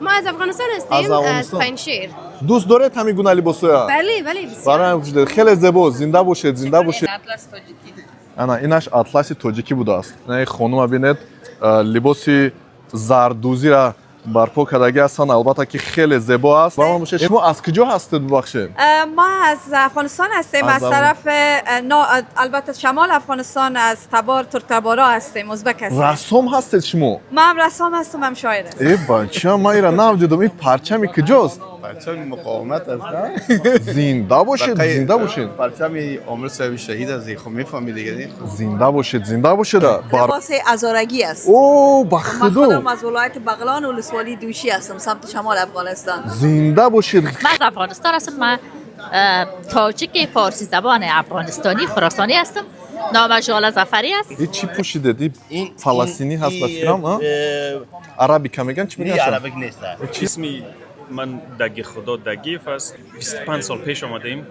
ما از افغانستان هستیم. از افغانستان. از پنجشیر. دوست دارید همین گونه لباس‌ها؟ بله بله، بسیار. برای هم پوشیده. خیلی زیبا. زنده باشید، زنده باشید. اطلس тоҷикӣ. Ана инаш атласи тоҷикӣ будааст. Ина хонума бинед, либоси зардӯзира барпо кардагӣ ҳастанд. Албатта ки хеле зебо аст. Ба ман бошед, шумо аз куҷо ҳастед, бубахшед? ما از افغانستان هستیم. از از طرف البته شمال افغانستان، از تبار ترکتبارا هستیم، ازبک هستیم. Рассом ҳастед шумо? ما هم رسام هستم، هم شاعر هستم. Э, бача, ман ира надидам. Ин парчами куҷост? پرچم مقاومت است نه؟ Зинда бошед, зинда бошед. پرچم عامر صاحب شهید از خب میفهمی دیگه نه؟ Зинда бошед, зинда бошед. Бар لباس ازارگی است. О, ба من худо! خودم از ولایت بغلان، ولسوالی دوشی هستم، سمت شمال افغانستان. Зинда бошед. من از افغانستان هستم. من تاجیک فارسی زبان افغانستانی خراسانی هستم. نام ژاله ظفری است. Ин чӣ пӯшидед? Ин фаластинӣ ҳаст ба фикрам, а? Арабика меган, чӣ Не, меган? арабик нест. اسمی من دگی خدا دگیف است. 25 سال پیش آمدیم،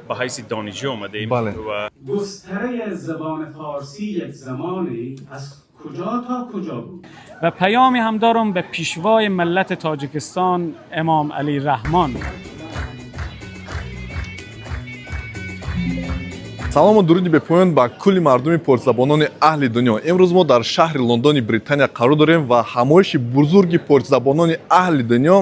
به حیث دانشجو آمدیم. بله. و گستره زبان فارسی یک زمانی از کجا تا کجا بود؟ و پیامی هم دارم به پیشوای ملت تاجیکستان، امام علی رحمان. Салому дуруди бепоён ба кулли мардуми порсзабонони аҳли дунё. Имрӯз мо дар шаҳри Лондони Британия қарор дорем ва ҳамоиши бузурги порсзабонони аҳли дунё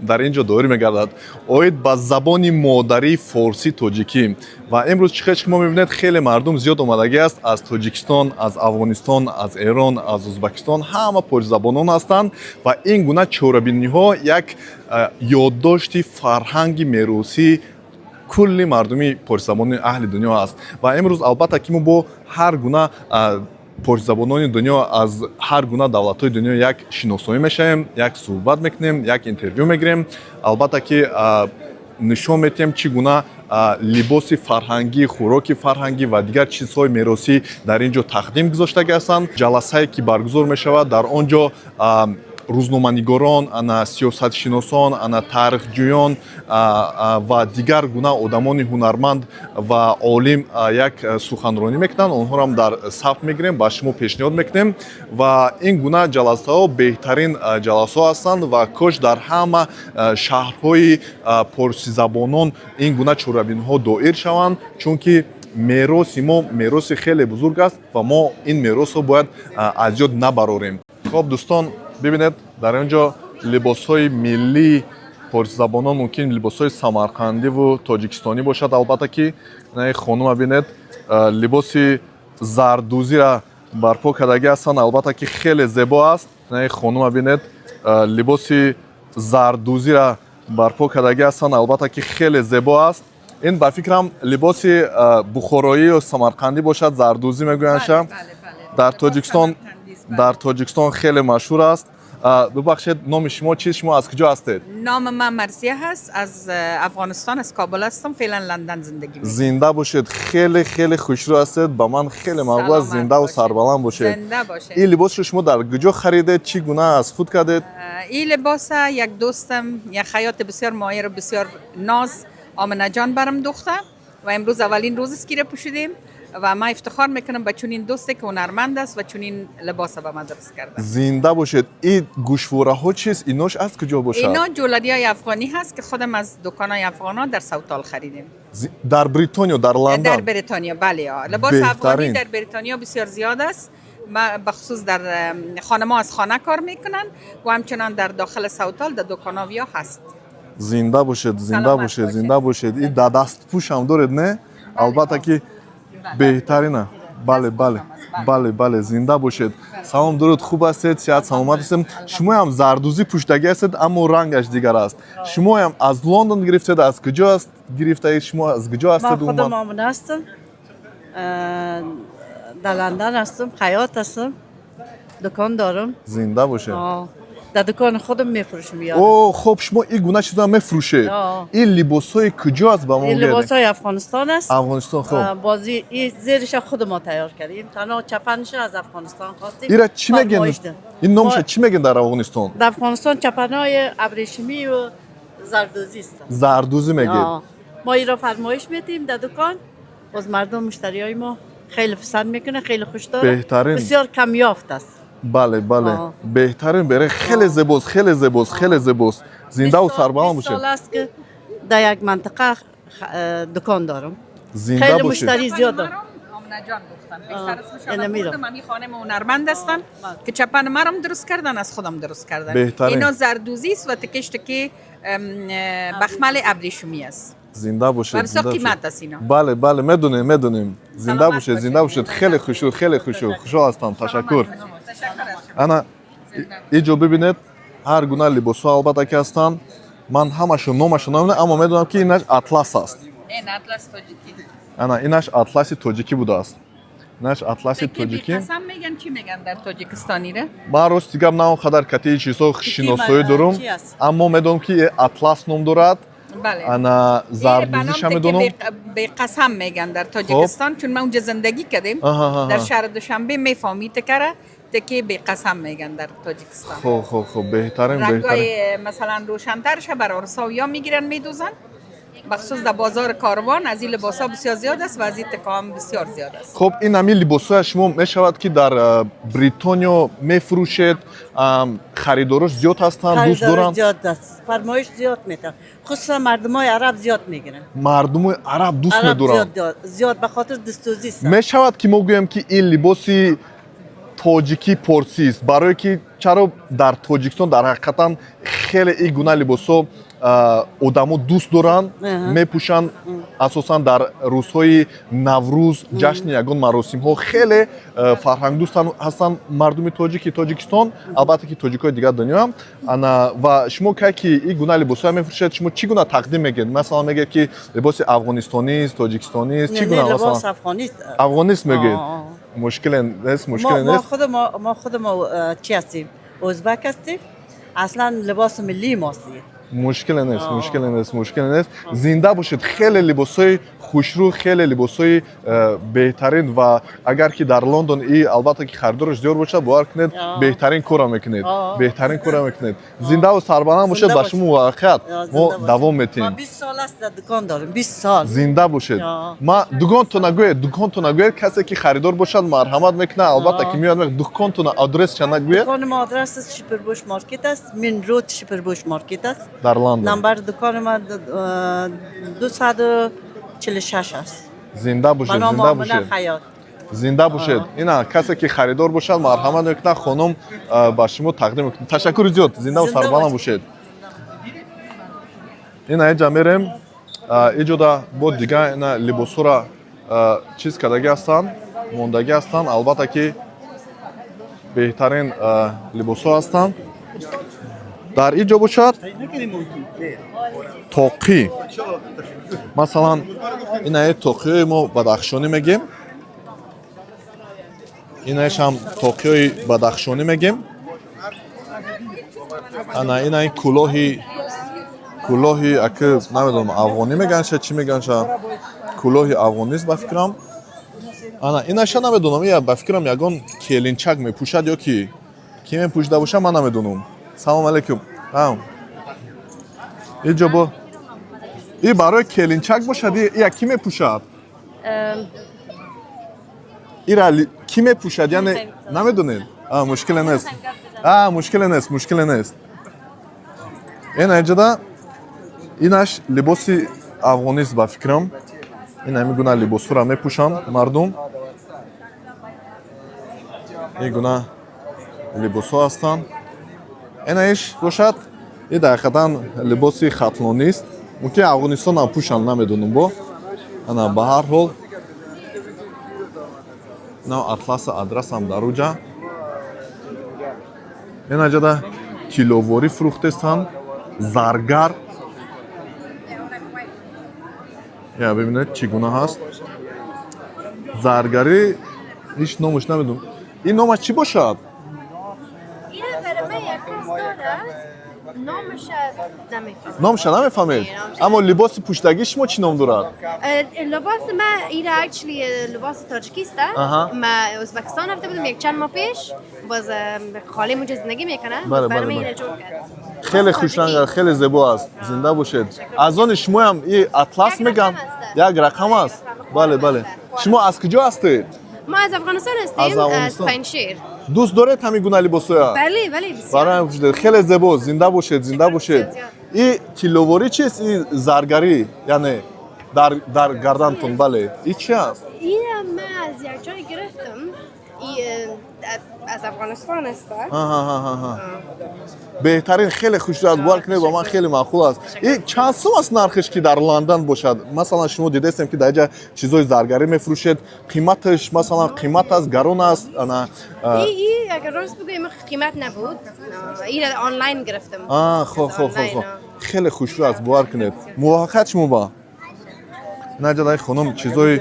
дар ин ҷо доир мегардад оид ба забони модарии форсӣ тоҷикӣ. Ва имрӯз чӣ хел шумо мебинед, хеле мардум зиёд омадагӣ аст аз Тоҷикистон, аз Афғонистон, аз Эрон, аз Узбакистон. Ҳама порсзабонон ҳастанд ва ин гуна чорабиниҳо як ёддошти фарҳанги меросӣ кулли мардуми порсизабонони аҳли дунё аст. Ва имрӯз албатта ки мо бо ҳар гуна порсизабонони дунё аз ҳар гуна давлатҳои дунё як шиносоӣ мешавем, як суҳбат мекунем, як интервю мегирем. Албатта ки нишон метиҳем, чӣ гуна либоси фарҳангӣ, хӯроки фарҳангӣ ва дигар чизҳои меросӣ дар ин ҷо тақдим гузоштагӣ ҳастанд. Ҷаласае ки баргузор мешавад, дар он ҷо рӯзноманигорон, ана сиёсатшиносон, ана таърихҷӯён ва дигар гуна одамони ҳунарманд ва олим як суханронӣ мекунанд. Онҳоро ҳам дар сабт мегирем, ба шумо пешниҳод мекунем. Ва ин гуна ҷаласаҳо беҳтарин ҷаласаҳо ҳастанд ва кош дар ҳама шаҳрҳои порсизабонон ин гуна чорабиниҳо доир шаванд, чунки мероси мо мероси хеле бузург аст ва мо ин меросро бояд аз ёд набарорем. Хоб, дӯстон, бибинед, дар ин ҷо либосҳои миллии порсизабонон, мумкин либосҳои самарқандиву тоҷикистонӣ бошад. Албатта ки ина хонума бинед, либоси зардӯзира барпо кардагӣ ҳастанд. Албатта ки хеле зебо аст. Ина хонума бинед, либоси зардӯзира барпо кардагӣ ҳастанд. Албатта ки хеле зебо аст. Ин ба фикрам либоси бухороӣ ё самарқандӣ бошад, зардӯзӣ мегӯяндша. Дар Тоҷикистон, дар Тоҷикистон хеле машҳур аст. Бубахшед, номи шумо чист? Шумо аз куҷо ҳастед? نام من مرزیه هست، از افغانستان، از کابل هستم. فعلا لندن زندگی میکنم. Зинда бошед. Хеле хеле хушрӯ ҳастед, ба ман хеле маъқул аст. Саломат Зиндаву бошед. Сарбаланд бошед. زنده باشید. Ин либосро шумо дар куҷо харидед? Чӣ гуна аз худ кардед? این لباس یک دوستم، یک خیاط بسیار ماهر و بسیار ناز، آمنه جان، برم دوخته و امروز اولین روز است که را پوشیدیم و من افتخار میکنم به چنین دوستی که هنرمند است و چنین لباس به من درست کرده. Зинда бошед. Ин гӯшвораҳо чист? Инош аз куҷо бошад? اینا جولری های افغانی هست که خودم از دکان های افغان ها در سوتال خریدیم. Дар Бритониё, дар در Лондон? بریتانیا، بله ها. لباس بهترین. افغانی در بریتانیا بسیار زیاد است. ما بخصوص در خانم‌ها از خانه کار میکنن و همچنان در داخل سوتال در دکان ها هست. Зинда бошед, зинда Саломат бошед. бошед. Зинда бошед. Ин да дастпӯш ҳам доред, не? Албатта ки беҳтарина. Бале, бале, бале, бале. Зинда бошед. Салом, дуруд, хуб ҳастед? Сиҳат саломат ҳастем. Шумоям зардӯзӣ пӯшидагӣ ҳастед, аммо рангаш дигар аст. Шумоям аз Лондон гирифтед? Аз куҷо аст гирифтаед? Шумо аз куҷо من ҳастед خودم умуман? آمنه هستم، در لندن هستم، خیاط هستم، دکان دارم. Зинда бошед. آه. در دکان خودم میفروشم یاد. О, хуб, шумо ин гуна чиза мефурӯшед? آه. Ин либосҳои куҷо аст, ба мо این гӯед? لباس های افغانستان است. Афғонистон, хуб. بازی این زیرش خود ما تیار کردیم، تنها چپنش از افغانستان خواستیم. Ира чӣ мегӯянд? فرمایش داد. Ин номаша чӣ мегӯянд дар Афғонистон? در افغانستان چپنهای ابریشمی و زردوزی است. Зардӯзӣ мегӯед. آه. ما این را فرمایش میدیم در دکان، باز مردم، مشتری های ما خیلی پسند میکنه، خیلی خوش داره. بهترین. بسیار کمیافت است. Бале, бале. آه. Беҳтарин бере, хеле зебост, хеле зебост, хеле зебост. Зиндаву сарбаланд 20 бошед. سال است که در یک منطقه دکان دارم. زنده خیلی باشید. مشتری زیاد دارم. آمنه جان گفتن بیشتر اسمشان اینه میرم. بردم. همی خانم هنرمند هستن که چپن مرم درست کردن، از خودم درست کردن. بهترین. اینا زردوزی است و تکش تکه بخمل ابریشمی است. Зинда бошед. و بسیار Зинда бошед. قیمت است اینا. Бале, бале, медонем, медонем. Зинда Саломат бошед, бошед. Зинда бошед. Хеле хушрӯ, хеле хушрӯ. Хушҳол ҳастам, ташаккур. تشکر از شما. Ана, иҷо бибинед, ҳар гуна либосҳо албатта ки ҳастанд. Ман ҳамашо номашо намедонам, аммо медонам, ки инаш атлас аст. این اطلس تاجیکی. Ана, инаш атласи тоҷикӣ будааст, инаш атласи تکه тоҷикӣ. بی‌قسم میگن، چی میگن در تاجیکستانی ره؟ Ман рости гап на он қадар катии чизҳо шиносоӣ дорум, чӣ аст? Аммо медонам, ки атлас ном дорад. بله. Ана, зардӯзиша медонам. بی‌قسم میگن در تاجیکستان، چون ما اونجا زندگی کردیم. آها، آها. در شهر دوشنبه میفهمی تکره تکه بی‌قسم میگن در تاجیکستان. خب خب خب، بهترین، بهترین. رنگای مثلا روشنترش بر عرساویا میگیرن میدوزن. بخصوص در بازار کاروان از این لباس ها بسیار زیاد است و از این تکه هم بسیار زیاد است. Хуб, ин ҳамин либосҳоя шумо мешавад, ки дар Бритониё мефурӯшед, харидорош зиёд ҳастанд, дӯст خریدار доранд? زیاد است، فرمایش زیاد میتن، خصوصا مردم های عرب زیاد میگیرن. Мардуми араб дӯст عرب медоранд. زیاد زیاد به خاطر دستوزی است. Мешавад, ки мо гӯем, ки ин либоси тоҷикӣ порсист, барое ки чаро дар Тоҷикистон дар ҳақиқатан хеле ин гуна либосҳо одамо дӯст доранд, мепӯшанд, асосан дар рӯзҳои Наврӯз, ҷашни ягон маросимҳо хеле фарҳангдӯст ҳастанд мардуми тоҷики Тоҷикистон, албатта ки тоҷикҳои дигар дунёам. Ана, ва шумо кай ки ин гуна либосҳоя мефурӯшед, шумо чӣ гуна тақдим мегӯед? Масалан, мегӯед, ки либоси афғонистонист, тоҷикистонист, чӣ نه، гуна? نه، لباس Масалан, افغانی است. афғонист мегӯед? آه، آه. Мушкиле нест, ما мушкиле ما нест. خود ما ما خود ما چی هستیم؟ ازبک هستیم. اصلا لباس ملی ماست دیگه. Мушкиле нест, мушкиле нест, мушкиле нест. Зинда бошед. Хеле либосҳои хушрӯ, хеле либосҳои беҳтарин, ва агар ки дар Лондон и албатта ки харидораш зиёд бошад, бовар кунед, беҳтарин корро мекунед, беҳтарин корро мекунед. Зиндаву сарбаланд бошед. Зинда Ба бошед. шумо муваффақият. آه، Мо زنده باشید. давом ما метиҳем. 20 سال است در دکان داریم، 20 سال. Зинда бошед. Ма дугонтона гӯед, дуконтона гӯед, касе ки харидор бошад, марҳамат мекунад, албатта ки меояд, дуконтона адресша нагӯед. دکان ما آدرس است Shepherd's Bush Market است، Main Road Shepherd's Bush Market است. Дар Лондон. نمبر دکان ما 246 است. Зинда به бошед. نام Зинда آمنه бошед. خیاط. Зинда бошед. Ина, касе ки харидор бошад, марҳамат мекунад, хонум ба шумо тақдим мекунад. Ташаккури зиёд, зиндаву Зинда сарбаланд бошед. Ина, иҷа мерем, иҷода бо дига ина либосҳоро чиз кардагӣ ҳастанд, мондагӣ ҳастанд, албатта ки беҳтарин либосҳо ҳастанд. Дар ин ҷо бошад тоқӣ, масалан, инаи тоқиҳои мо бадахшонӣ мегем, инаишам тоқиҳои бадахшонӣ мегем. Ана, инаи кулоҳи, кулоҳи аки намедонам, афғонӣ меганша, чӣ меганша, кулоҳи афғонист ба фикрам. Ана, инаша намедонам, ия ба фикрам ягон келинчак мепӯшад ё ки ки мепӯшида боша, ман намедонам. Салом алейкум. Иҷо бо и барои келинчак бошад, ия кӣ мепӯшад? Ира кӣ мепӯшад, яъне намедонед? Мушкиле нест, мушкиле нест, мушкиле нест. Ина, иҷода инаш либоси афғонист ба фикрам. Ин ҳамин гуна либосҳоро мепӯшанд мардум, ин гуна либосҳо ҳастанд. Инаиш бошад, и дар ҳақиқатан либоси хатлонист, мумкин Афғонистонам пӯшанд, намедонам. Бо ана, ба ҳар ҳол, на атласа адрасам дар уҷа. Ина ҷада тилловорӣ фурӯхтестанд, заргар. Я бибинед, чӣ гуна ҳаст заргарӣ. Ҳеҷ номаш намедонам, ин номаш чӣ бошад? اینه برای من یک کس داده، نامش نمیفهمم. Номша намефаҳмед, аммо либоси пӯштагии шумо чӣ ном дорад? لباس من ایره actually لباس تاجیکی است. من ازبکستان رفته بودم یک چند ماه پیش، باز خاله اونجا زندگی میکنه، بله، برای بله، من بله. اینه جور کرد. Хеле хушранг аст, хеле зебо аст, зинда бошед. Аз они шумоям и атлас Як меган? рақам аст. Як рақам аст, бале, бале. Шумо аз куҷо ҳастед? ما از افغانستان از هستیم، از افغانستان. پنجشیر. Дӯст доред ҳамин гуна либосҳоя? Бале, бале, бисёр. Барои ҳам пӯшидед. Хеле зебо, зинда бошед, зинда бошед. И тилловорӣ чист, и заргарӣ, яъне дар гардантон, бале, и чи аст? این من از یک جای گرفتم. این از افغانستان است. Аҳа. Беҳтарин, хеле хушрӯ аст, бовар кунед, ба ман хеле маъқул аст. И чанд сум аст нархиш, ки дар Лондон бошад? Масалан, шумо дидастем, ки дар инҷа чизҳои заргарӣ мефурӯшед, қиматаш, масалан, қимат аст, гарон аст, ана? این اگر راست بگویم قیمت نبود. این آنلاین گرفتم. А, хо хо хо хо, хеле хушрӯ аст, бовар кунед. Муваффақият шумо ба. Наҷадаи хонум чизҳои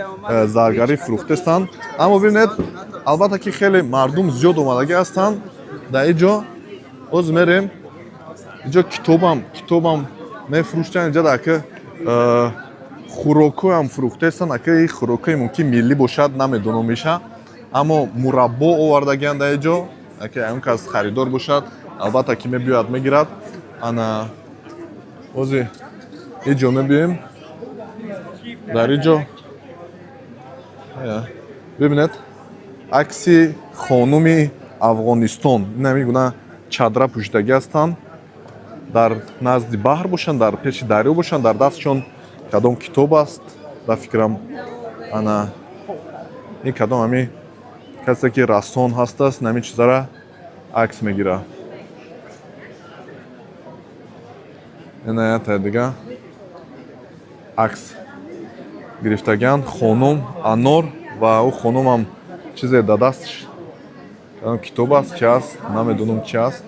заргарӣ фурӯхтестанд, аммо бибинед, албатта, ки хеле мардум зиёд омадагӣ ҳастанд дар ин ҷо. Боз мерем, инҷо китобам мефурӯштанд, инҷа ака хӯрокҳоям фурӯхтестанд. Ака, ин хӯрокҳои мумкин миллӣ бошад, намедонам меша, аммо мураббо овардагианд дар ин ҷо. Ака, он кас харидор бошад, албатта, ки мебиёяд, мегирад. Ана бози ин ҷо мебиёем, дар ин ҷо бибинед, акси хонуми Афғонистон, ин ҳамин гуна чадра пӯшидагӣ ҳастанд, дар назди баҳр бошанд, дар пеши дарё бошанд, дар дастшон кадом китоб аст, ба фикрам. Ана ин кадом ҳами касе ки рассон ҳастааст, ҳамин чизара акс мегирад. Ина ята дига акс гирифтагианд, хонум, анор ва ӯ хонумам чизе дар дастш, кадом китоб аст, чи аст, намедонам чи аст,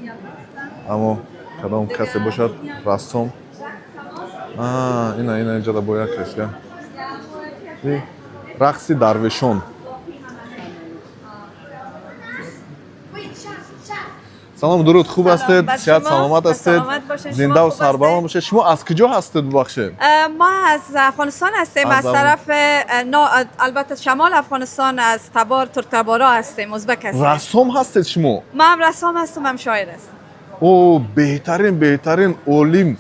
аммо кадом касе бошад, рассом. Ина инҷода бо як касга рақси дарвешон. Салом, дуруд, хуб ҳастед? Сиҳат, саломат ҳастед? Зиндаву сарбаланд бошед. Шумо аз куҷо ҳастед, бубахшед? ما از افغانستان هستیم، از طرف البته شمال افغانستان، از تبار ترکتبارا هستیم، ازبک هستیم. Рассом ҳастед шумо? ما هم رسام هستم، هم شاعر هستم. О, беҳтарин, беҳтарин, олим.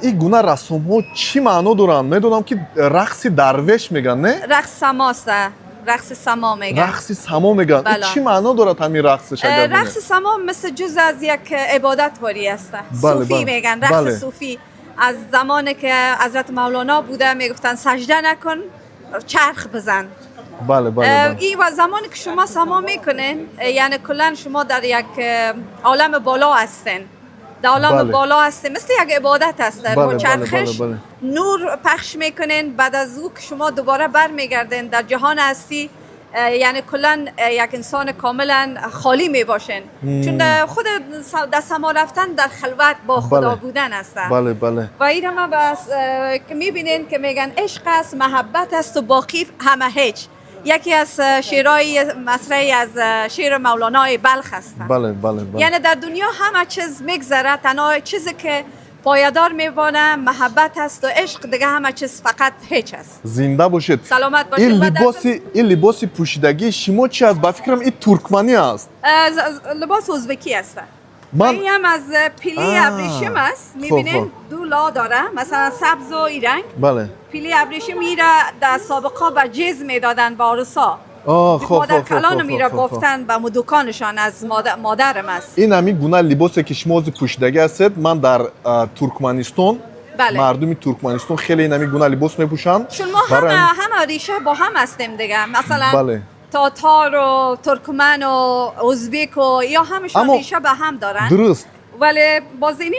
Ин гуна рассомҳо чӣ маъно доранд? Медонам, ки рақси дарвеш мегӯянд, не? رقص سماست، رقص سما میگن. Рақси само мегӯянд. Чӣ маъно дорад ҳамин рақсаш, агар? رقص سما مثل جز از یک عبادت واری است. صوفی میگن رقص صوفی. از زمانی که حضرت مولانا بوده میگفتن سجده نکن، چرخ بزن. бале бале این و زمانی که شما سما میکنین، یعنی کلا شما در یک عالم بالا هستین، در عالم بالا هستین، مثل یک عبادت هست. با چرخش نور پخش میکنین. بعد از او که شما دوباره برمیگردین در جهان هستی، یعنی کلا یک انسان کاملا خالی میباشین، چون خود در سما رفتن در خلوت با خدا بودن است. بله بله. و این هم بس که میبینین که میگن عشق است، محبت است و باقی همه هیچ. یکی از شعرهای مصرعی از شعر مولانای بلخ است. بله بله بله. یعنی در دنیا همه چیز میگذره، تنها چیزی که پایدار میبانه محبت است و عشق، دیگه همه چیز فقط هیچ است. زنده باشید. سلامت باشید. این لباس پوشیدگی شما چی است؟ با فکرم این ترکمنی است. لباس ازبکی است. من این هم از پیلی ابریشم است، میبینین دو لا داره، مثلا سبز و این رنگ. بله. پیلی ابریشم میره در سابقا به جز میدادن با عروسا. مادر کلان میره گفتن به دکانشان از مادرم است. این همین گونه لباسی که شما پوشیدگی هستید، من در ترکمنستان، مردم ترکمنستان خیلی این همین گونه لباس میپوشند. چون ما همه ریشه با هم هستیم دیگه، مثلا تاتار و ترکمن و ازبک و یا همشون ریشه به هم دارن. درست. ولی بازینی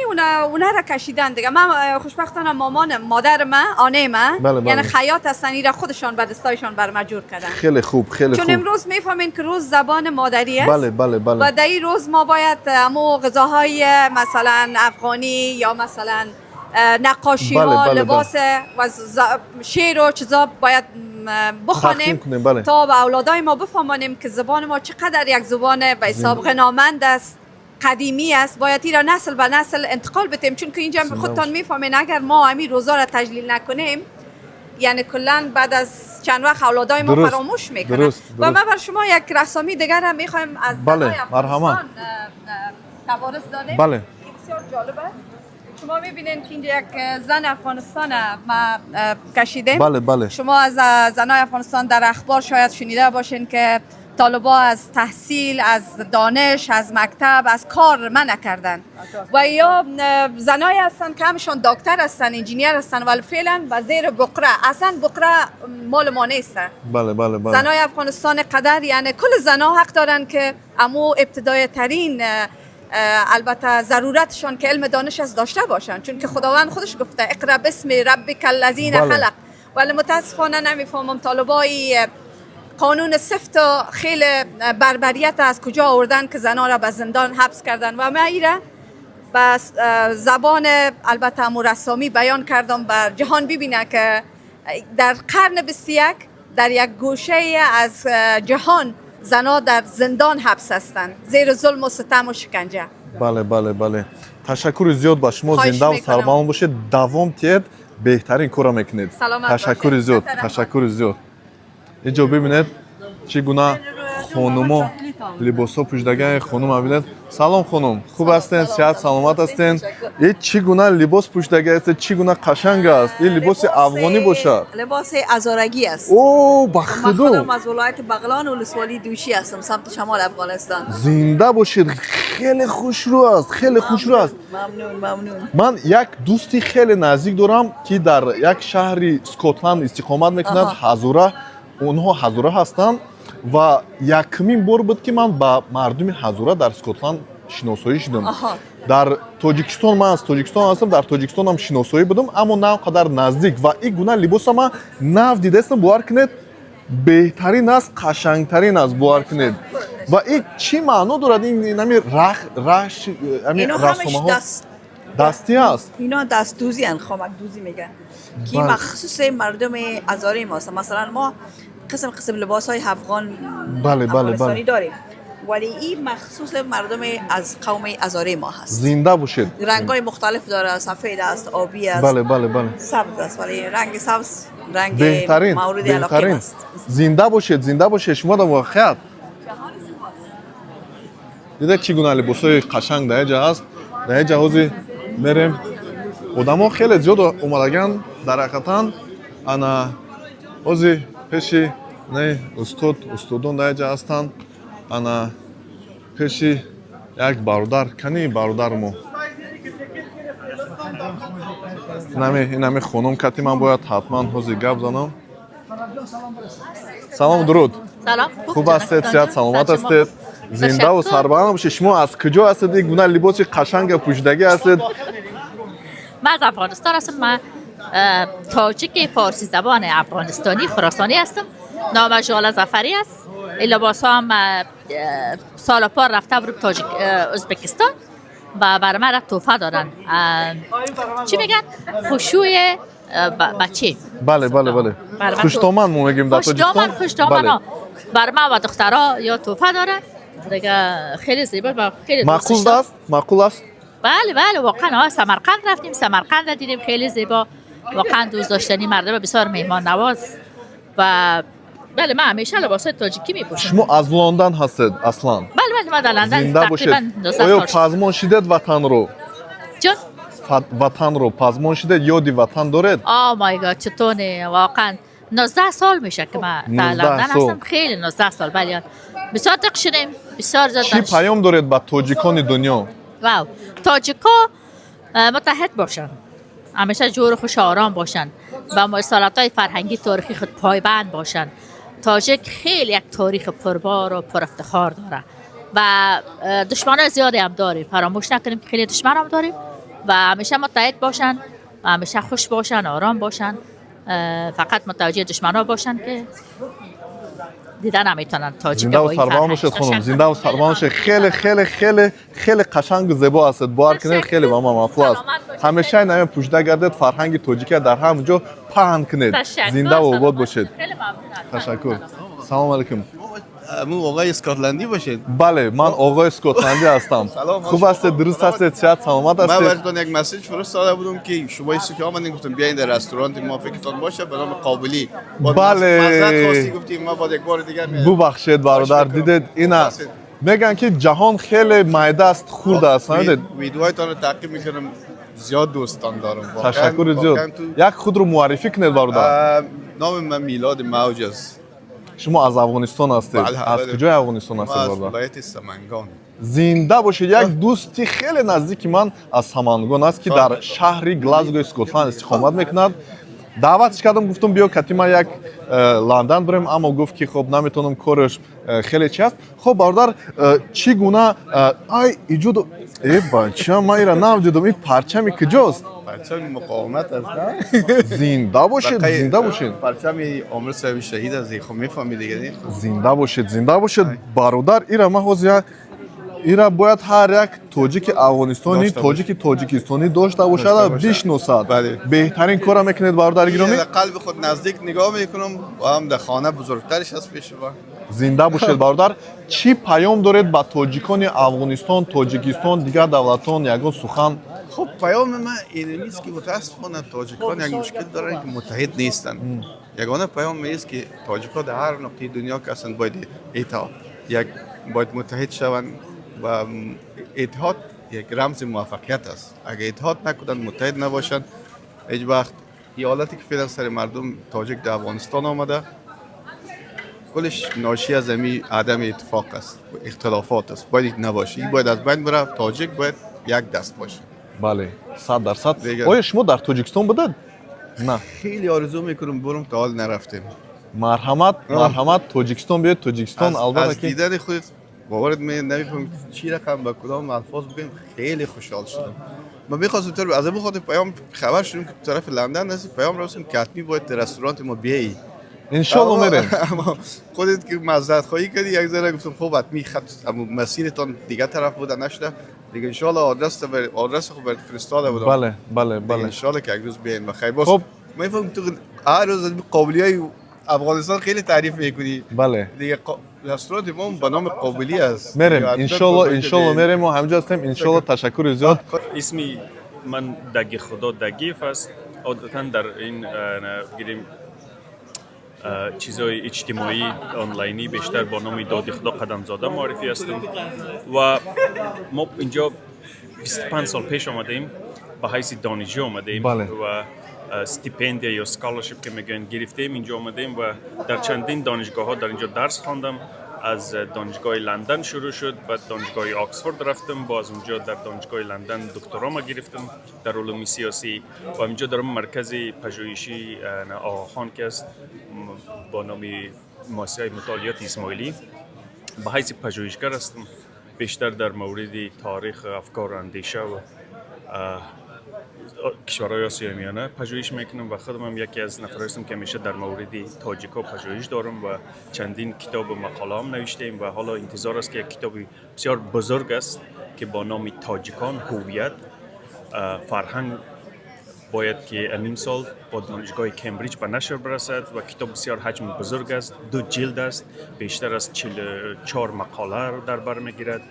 اونا را کشیدن دیگه. من خوشبختانه مامان مادر من، آنه من، یعنی خیاط هستن، ایرا خودشان به دستایشان بر من جور کردن. خیلی خوب، خیلی خوب. چون امروز میفهمین که روز زبان مادری است. بله بله بله. و در این روز ما باید امو غذاهای مثلا افغانی یا مثلا نقاشی ها، لباس و شعر و چیزا باید بخوانیم تا به اولادای ما بفهمانیم که زبان ما چقدر یک زبان به حساب غنامند است، قدیمی است. باید این را نسل به نسل انتقال بدیم، چون که اینجا خودتان میفهمین اگر ما همین روزا را تجلیل نکنیم، یعنی کلا بعد از چند وقت اولادای ما فراموش میکنن. و من بر شما یک رسامی دیگر هم میخوایم از بله مرحبا تبارز داریم. بله. بسیار جالب است. شما میبینین که اینجا یک زن افغانستان ما کشیدیم. بله بله. شما از زنای افغانستان در اخبار شاید شنیده باشین که طالبا از تحصیل، از دانش، از مکتب، از کار منع کردن و یا زنایی هستن که همشان دکتر هستن، انجینیر هستن، ولی فعلا به زیر بقره، اصلا بقره مال ما نیست. بله بله بله. زنای افغانستان قدر، یعنی کل زنا حق دارن که امو ابتدای ترین البته ضرورتشان که علم دانش از داشته باشن، چون که خداوند خودش گفته اقرا باسم ربک الذی خلق. ولی متاسفانه نمیفهمم طالبای قانون سفت و خیلی بربریت از کجا آوردن که زنا را به زندان حبس کردن. و من ایره به زبان البته امو رسامی بیان کردم بر جهان ببینه که در قرن 21 در یک گوشه از جهان زنا در زندان حبس هستند، زیر ظلم و ستم و شکنجه. Бале, бале, бале, ташаккури зиёд ба шумо. Хоҳиш Зиндаву мекунам. сарбаланд бошед, давом тиҳед, беҳтарин корро мекунед. Саломат Ташаккури бошед. зиёд. Раҳмат. Ташаккури зиёд. Инҷо бибинед, чӣ гуна хонумо либосҳо пӯшидаган. Хонума бинед. Салом, хонум, хуб ҳастен? Сиҳат саломат ҳастен? И чӣ гуна либос пӯшидаги ҳастед, чӣ гуна қашанг аст! Ин либоси афғонӣ бошад. لباس ازارگی است. О, ба من худо! خودم از ولایت بغلان ولسوالی دوشی هستم، سمت شمال افغانستان. Зинда бошед, хеле хушрӯ аст, хеле хушрӯ аст. ممنون، ممنون. Ман як дӯсти хеле наздик дорам, ки дар як шаҳри Скотланд истиқомат мекунад. Ҳазура, онҳо ҳазура ҳастанд ва якумин бор буд, ки ман ба мардуми ҳазура дар Скотланд шиносоӣ шудам. Дар Тоҷикистон, ман аз Тоҷикистон ҳастам, дар Тоҷикистонам шиносоӣ будам, аммо на он қадар наздик. Ва ин гуна либоса ман нав дидаистам, бовар кунед, беҳтарин аст, қашангтарин аст, бовар кунед. Ва ин чӣ маъно дорад, ин ами рах раш ами اینا همش расомаҳо? دست Дастӣ аст. اینا دست دوزی هن، خامک دوزی میگن که مخصوص مردم ازاره ماست. مثلا ما قسم قسم لباس های افغان بله، بله، افغانستانی بله. داریم، ولی این مخصوص مردم از قوم ازاره ما هست. Зинда бошед. رنگ های مختلف داره، سفید است، آبی است، бале бале бале سبز است، ولی رنگ سبز رنگ Беҳтарин. مورد علاقه Беҳтарин. است. Зинда бошед, зинда бошед, шумо да муваффақият. Дида, чӣ гуна либосҳои қашанг дар ҷа ҳаст. Дар ҷа ҳозир мерем, одамо хеле зиёд омадаган дар ҳақиқатан. Ана ҳозир пеши не устод, устодон дар ҷа ҳастанд. Ана пеши як бародар, кани бародар мо, инами хонум кати ман бояд ҳатман ҳозир гап занам. Салом, дуруд. Салом. Хуб ҳастед? Сиҳат саломат ҳастед? Зиндаву сарбаланд бошед. Шумо аз куҷо ҳастед, ин гуна либоси қашанга пӯшидагӣ ҳастед? من از افغانستان هستم. من تاجیک فارسی زبان افغانستانی خراسانی هستم. نام ژاله ظفری است. این لباس ها هم سال پار رفته بودم تاجیک ازبکستان و برای من را تحفه دادن. چی میگن، خوشوی بچه. бале бале бале برای من Хуштоман мо мегӯем дар خوشدامن. Тоҷикистон. خوشدامن ها. بر من و دخترها یا تحفه دارن دیگه. خیلی زیبا و خیلی دوستش Маъқул دارم. аст, маъқул аст. بله بله، واقعا ها. سمرقند رفتیم، سمرقند را دیدیم، خیلی زیبا، واقعا دوست داشتنی، مردم بسیار مهمان نواز و بله، من همیشه لباس تاجیکی میپوشم. Шумо аз Лондон ҳастед аслан? بله بله، من در لندن Зинда бошед. تقریبا 19 Оё سال شد. пазмон шидед ватанро? جان؟ Ватанро пазмон шидед, ёди ватан доред? Oh my God، چطوره؟ واقعا 19 سال میشه که من در 19 لندن سال. هستم. خیلی، 19 سال، بله. بسیار دق شدیم، بسیار زیاد. Чӣ паём доред ба тоҷикони дунё? Wow، تاجیکا متحد باشن، همیشه جور و خوش و آرام باشن و اصالت های فرهنگی تاریخی خود پایبند باشن. تاجیک خیلی یک تاریخ پربار و پر افتخار داره و دشمنای زیادی هم داریم. فراموش نکنیم که خیلی دشمن هم داریم و همیشه متحد باشن و همیشه خوش باشن، آرام باشن، فقط متوجه دشمن ها باشن که دیدن نمیتونن تاجیک Зиндаву با این сарбаланд فرهنگ. бошед, хонум. تشکر. Зиндаву сарбаланд бошед. Хеле, хеле, хеле, хеле қашангу зебо ҳастед, бовар кунед, хеле ба ман маъқул аст. Саломат бошед. Ҳамеша инаме пӯшида гардед, фарҳанги тоҷикия дар ҳам ҷо паҳн кунед. تشکر. Зиндаву обод سلامت бошед. خیلی ممنونم. Ташаккур, салому алайкум. امو آقای اسکاتلندی باشید؟ Бале, ман оғои скотландӣ ҳастам. Салом. Хуб ҳастед, дуруст ҳастед, сиҳат саломат من ҳастед? براتون یک message فرستاده بودم که شما که آمدین، گفتم بیاین در رستوران ما، فکرتان باشه، به نام قابلی. بعد بله. معذرت خواستی، گفتیم ما بعد یک بار دیگه میایم. Бубахшед, бародар. Хоҳиш Дидед, ина мекунам. мегӯянд, ки ҷаҳон хеле майда аст, хурд аст, фаҳмидед? ویدیوهایتان رو تعقیب میکنم، زیاد دوستان دارم واقعاً. Ташаккури зиёд. واقعاً تو Як худро муаррифӣ кунед, бародар. نام من میلاد موج است. Шумо аз Афғонистон ҳастед? Бале, аз бале. Куҷои Афғонистон ما ҳастед, از бародар? ولایت سمنگان. Зинда бошед. Як дӯсти хеле наздики ман аз Самангон аст, ки дар шаҳри Глазгои Скотланд истиқомат мекунад. Даъватш кардам, гуфтам, биё кати ма як Лондан бирем, аммо гуфт, ки хоб, наметавонам, кораш хеле чи аст. Хоб, бародар, чӣ гуна ай иҷод э бача, ман ира надидам, ин парчами куҷост? پرچم مقاومت است نه؟ Зинда бошед. بقیه- Зинда бошед. پرچم عامر صاحب شهید است. خب میفهمی دیگه نه؟ Зинда бошед, зинда бошед, бародар. Ира ман ҳозир ира бояд ҳар як тоҷики афғонистонӣ, дошта бошад. Тоҷики тоҷикистонӣ дошта бошад, дошта бошад. Бишносад. Бале. Беҳтарин кора мекунед, бародари гиромӣ. در قلب خود نزدیک نگاه میکنم و هم در خانه بزرگترش هست پیش ما. Зинда бошед, бародар. Чӣ паём доред ба тоҷикони Афғонистон, Тоҷикистон, дигар давлатон, ягон сухан? خب، پیام من این نیست که متاسفانه تاجیکان یک مشکل دارن که متحد نیستن. یگانه پیام این است که تاجیکا در هر نقطه دنیا که هستند باید اتحاد یک باید متحد شوند و اتحاد یک رمز موفقیت است. اگه اتحاد نکنند، متحد نباشند، هیچ وقت این حالتی که فعلا سر مردم تاجیک در افغانستان آمده کلش ناشی از امی عدم اتفاق است، اختلافات است. باید نباشه، این باید از بین بره. تاجیک باید یک دست باشه. Бале, 100%. Дигар. Оё шумо дар Тоҷикистон будед? На? خیلی آرزو میکنم برم، تا حال نرفتیم. Марҳамат, марҳамат, Тоҷикистон биёед, Тоҷикистон از, албатта از ки دیدن خودت باورت می نمیفهم چی رقم به کدام الفاظ بگیم. خیلی خوشحال شدم. من میخواستم تو از این خاطر پیام خبر شدیم که طرف لندن هستی، پیام رسیم که حتمی باید در رستوران ما بیایی. Иншолло мерем. اما خودت که معذرت خواهی کردی یک ذره، گفتم خب حتمی خط اما مسیرتان دیگه طرف بوده، نشده دیگه. ان شاء الله آدرس خود برات فرستاده بودم. бале бале دیگه бале ان شاء الله که یک روز بیاین بخیر باز. خب. من فهم تو هر روز از قابلی های افغانستان خیلی تعریف میکنی. Бале. دیگه رستوران ما به نام قابلی است. Мерем. دیگه حتما Иншолло. بزرگ Иншолло. بیاین. Мерем, мо ҳамҷо ҳастем, иншолло. Ташаккури зиёд. اسمی من دگی خدا دگیف است. عادتا در این بگیریم چیزهای اجتماعی آنلاینی بیشتر با نام دادی خدا قدمزاده معرفی هستم و ما اینجا 25 سال پیش آمدیم، به حیث دانشجو آمدیم و stipendia یا scholarship که میگن گرفتیم، اینجا آمدیم و در چندین دانشگاه ها در اینجا درس خواندم. از دانشگاه لندن شروع شد، بعد دانشگاه آکسفورد رفتم، باز اونجا در دانشگاه لندن دکترا ما گرفتم در علوم سیاسی و اینجا در مرکز پژوهشی آقاخان که است با نام مؤسسه مطالعات اسماعیلی به حیث پژوهشگر هستم. بیشتر در مورد تاریخ افکار و اندیشه و کشورهای آسیای میانه پژوهش میکنم و خودم هم یکی از نفرایی هستم که همیشه در مورد تاجیکا پژوهش دارم و چندین کتاب و مقاله هم نوشتیم و حالا انتظار است که یک کتاب بسیار بزرگ است که با نام تاجیکان، هویت، فرهنگ باید که امیم سال با دانشگاه کمبریج به نشر برسد و کتاب بسیار حجم بزرگ است، دو جلد است، بیشتر از 44 مقاله را در بر میگیرد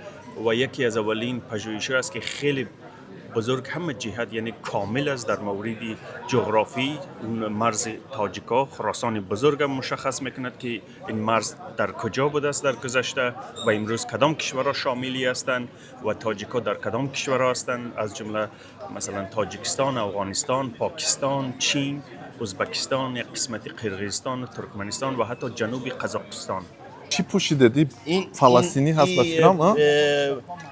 و یکی از اولین پژوهش‌ها است که خیلی بزرگ، همه جهت یعنی کامل است. در مورد جغرافی اون مرز تاجیکا، خراسان بزرگ هم مشخص میکند که این مرز در کجا بوده است در گذشته و امروز کدام کشورها شاملی هستند و تاجیکا در کدام کشورها هستند، از جمله مثلا تاجیکستان، افغانستان، پاکستان، چین، ازبکستان، یک قسمت قرقیزستان، ترکمنستان و حتی جنوب قزاقستان. Чӣ пӯшидед? این фаластинӣ ҳаст ба фикрам, а?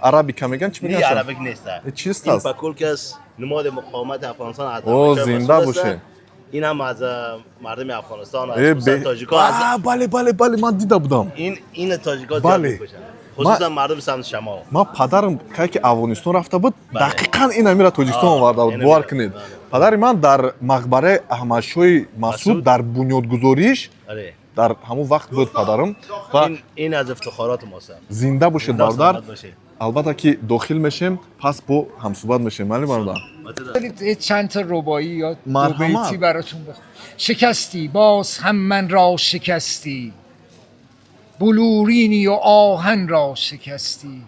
Арабика меган, чӣ نه меган? عربک نیست. چیست این است؟ پکول که است نماد مقاومت افغانستان از او، احمد شاه زنده مسعود است. باشه. این هم از مردم افغانستان، از اه، خصوصا تاجیکا از бале, бале, бале, ман дида будам. این تاجیکا زیاد میپوشن، خصوصا مردم سمت شمال. Ман падарам кай ки Афғонистон рафта буд, дақиқан ин амира Тоҷикистон оварда буд. ин Бовар амира, кунед, падари ман дар мақбараи Аҳмадшоҳи Масуд дар бунёдгузориш дар ҳамон вақт буд падарам ва این از افتخارات ماست. Зинда бошед, зинда бародар. سلامت باشید. Албатта ки дохил мешем, пас бо ҳамсӯҳбат мешем, мали бародар. چند تا رباعی یا دو مرحمت. بیتی براتون بخونم. شکستی، باز هم من را شکستی، بلورینی و آهن را شکستی.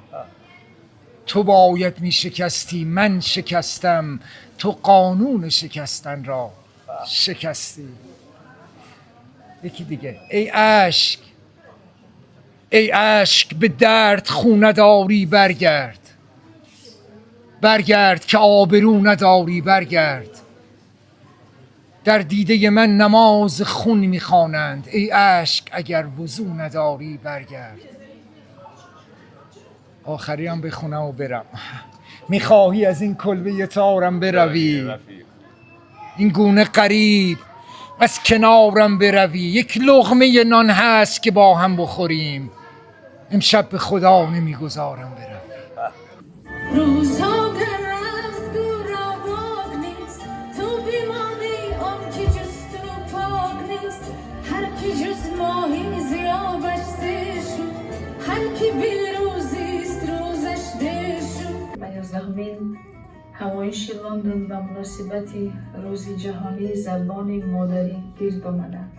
تو باید می شکستی، من شکستم، تو قانون شکستن را شکستی. یکی دیگه: ای اشک، ای اشک، به درد خو نداری برگرد، برگرد که آبرو نداری برگرد. در دیده من نماز خون میخوانند، ای اشک اگر وضو نداری برگرد. آخری هم بخونم و برم. میخواهی از این کلبه تارم بروی، این گونه غریب از کنارم بروی. یک لقمه نان هست که با هم بخوریم، امشب به خدا نمیگذارم بروی. روزها گر رفت گو را باک نیست، تو بمانی آن که جز تو پاک نیست. هر کی جز ماهی ز آبش سیر شد، هر کی بی روزیست روزش دیر شد. به 11مین همایش لندن به مناسبت روز جهانی زبان مادری گرد آمدند.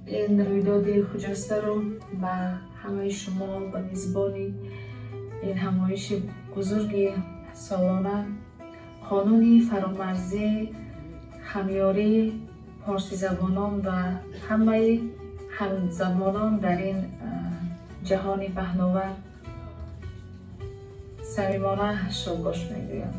این رویداد خجسته رو به همه شما به میزبان این همایش بزرگ سالانه قانون فرامرزی همیاری پارسی زبانان و همه همزبانان در این جهان پهناور صمیمانه شادباش میگویم.